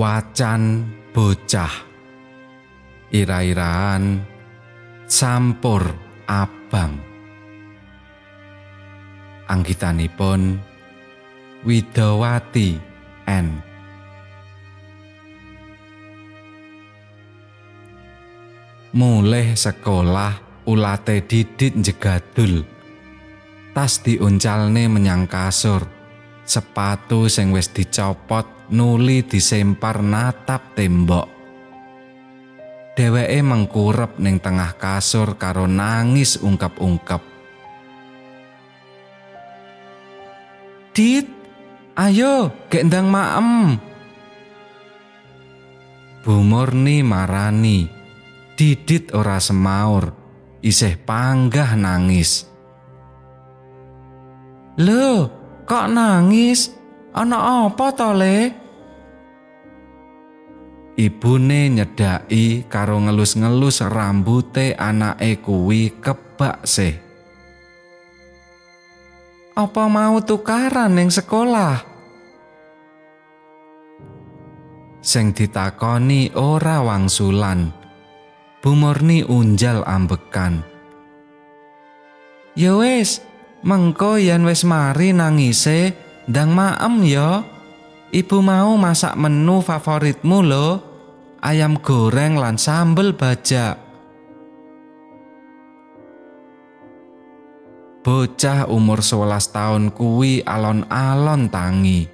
Wacan bocah ira-iraan sampur abang. Anggitanipun Widawati N. Mulih sekolah ulate Didit njegadul. Tas diuncalne menyang kasur. Sepatu sing wis dicopot nuli disempar natap tembok. Dheweke mengkurep ning tengah kasur karo nangis ungkep-ungkep. Dit, ayo gek ndang maem. Bu Murni marani. Didit ora semaur, isih panggah nangis. Lho, kok nangis? Ana apa to, Le? Ibune nyedhaki karo ngelus-ngelus rambute anake kuwi kebak sih. Apa mau tukaran ning sekolah? Sing ditakoni ora wangsulan. Bu Murni unjal ambekan. Ya wis, mengko yen wis mari nangise, ndang maem ya. Ibu mau masak menu favoritmu lho, ayam goreng lan sambel bajak. Bocah umur 11 tahun kuwi alon-alon tangi.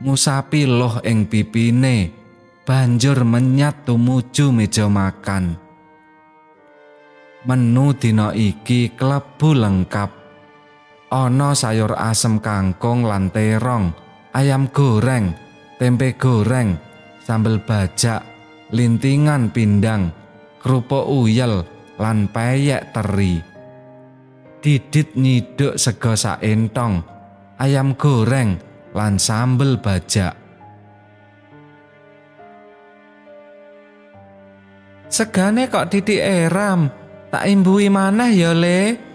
Ngusapi loh ing pipine, banjur menyat tumuju meja makan. Menu dina iki klebu lengkap. Ana sayur asem kangkung lan terong, ayam goreng, tempe goreng, sambel bajak, lintingan pindang, kerupuk uyel, lan peyek teri. Didit nyiduk sega saentong, ayam goreng, lan sambel bajak. Segane kok titik eram, tak imbuhi maneh ya, Le.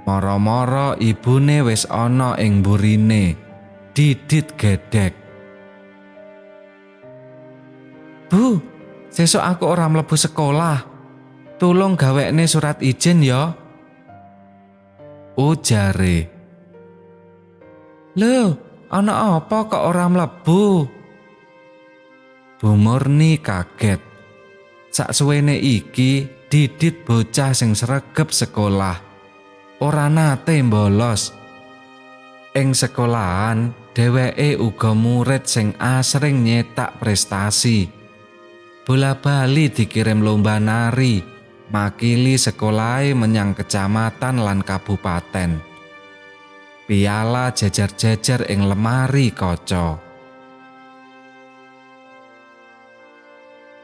Moro-moro ibune wis ana ing burine. Didit gedhek. Bu, sesuk aku ora mlebu sekolah. Tulung gawekne surat izin ya. Ujare. Lho, ana apa kok ora mlebu? Bu Murni kaget. Saksuwene iki Didit bocah sing sregep sekolah. Ora nate mbolos. Ing sekolahan dheweke uga murid sing asring nyetak prestasi. Bola-bali dikirim lomba nari, makili sekolahe menyang kecamatan lan kabupaten. Piala jejer-jejer ing lemari kaca.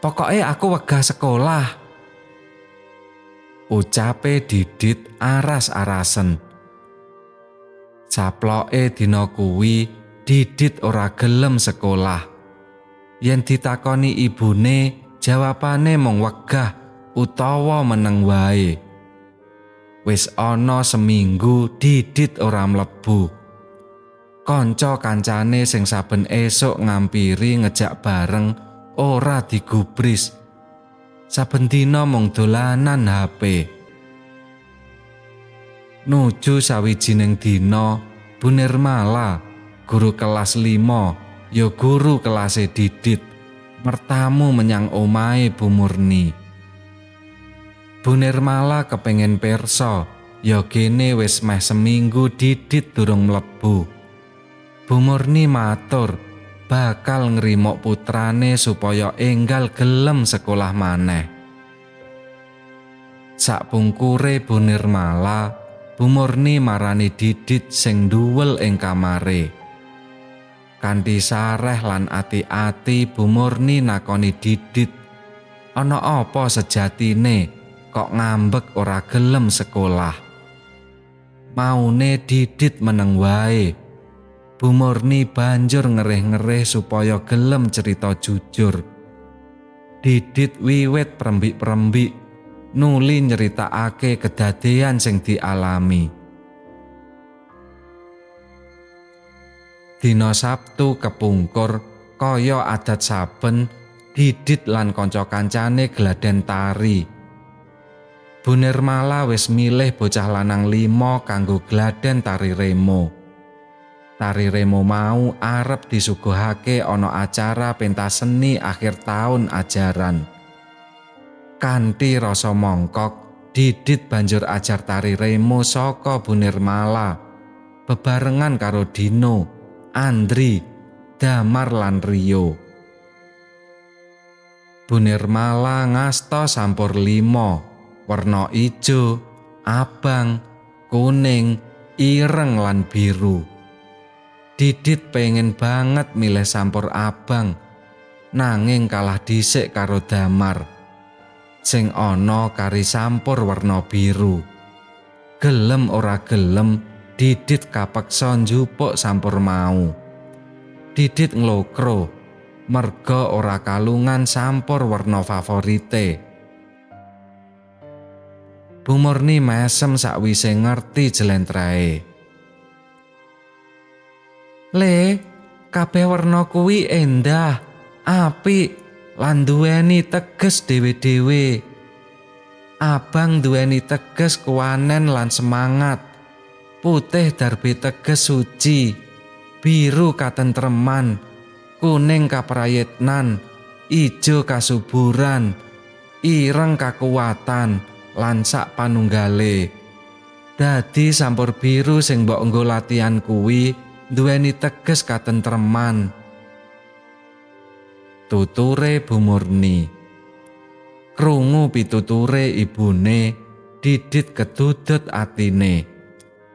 Pokoke aku wegah sekolah. Ucape Didit aras-arasen. Saploke dina kuwi Didit ora gelem sekolah. Yen ditakoni ibune, jawabane mung wegah utawa meneng wae. Wis ana seminggu Didit ora mlebu. Kanca kancane sing saben esuk ngampiri ngejak bareng ora digubris. Saben dina mung dolanan HP. Nuju sawijining dina, Bu Nirmala, guru kelas 5, ya guru kelase Didit, mertamu menyang omahe Bu Murni. Bu Nirmala kepengin pirsa, ya gene wis meh seminggu Didit durung mlebu. Bu Murni matur bakal ngrimuk putrane supaya enggal gelem sekolah maneh. Sakpungkure Bu Nirmala, Bu Murni marani Didit sing nduwel ing kamare. Kanthi sareh lan ati-ati Bu Murni nakoni Didit, ana apa sejatine kok ngambek ora gelem sekolah. Maune Didit meneng wae. Bu Murni banjur ngerih-ngerih supaya gelem cerita jujur. Didit wiwit prembik-prembik nuli nyeritakake kedadean sing dialami. Dina Sabtu kepungkur Kaya adat saben, Didit lan kanca-kancane gladen tari. Bu Nirmala wis milih bocah lanang 5 kanggo gladen tari remo. Tari remo mau arep disuguhake ana acara pentas seni akhir taun ajaran. Kanthi rasa mongkok, Didit banjur ajar tari remo saka Bu Nirmala bebarengan karo Dino, Andri, Damar lan Rio. Bu Nirmala ngasta sampur 5, werna ijo, abang, kuning, ireng lan biru. Didit pengen banget milih sampur abang, nanging kalah dhisik karo Damar sing ana kari sampur werna biru. Gelem ora gelem, Didit kapeksa njupuk sampur mau. Didit nglokro merga ora kalungan sampur werna favorite. Bu Murni mesem sakwise ngerti jlentrehe. Le, kabeh werna kuwi endah, apik lan duweni teges dhewe-dhewe. Abang duweni teges kuwanen lan semangat. Putih darbe teges suci, biru katentreman, kuning kaprayitnan, ijo kasuburan, ireng kakuwatan lan sak panunggale. Dadi sampur biru sing mbok nggo latihan kuwi duweni teges katentreman. Tuture Bu Murni. Krungu pituture ibune, Didit kedudut atine.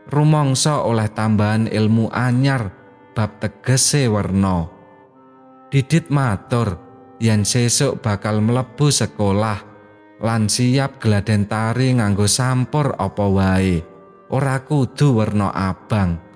Rumangsa oleh tambahan ilmu anyar bab tegese werna. Didit matur yen sesuk bakal mlebu sekolah lan siap gladen tari nganggo sampur apa wae, ora kudu werna abang.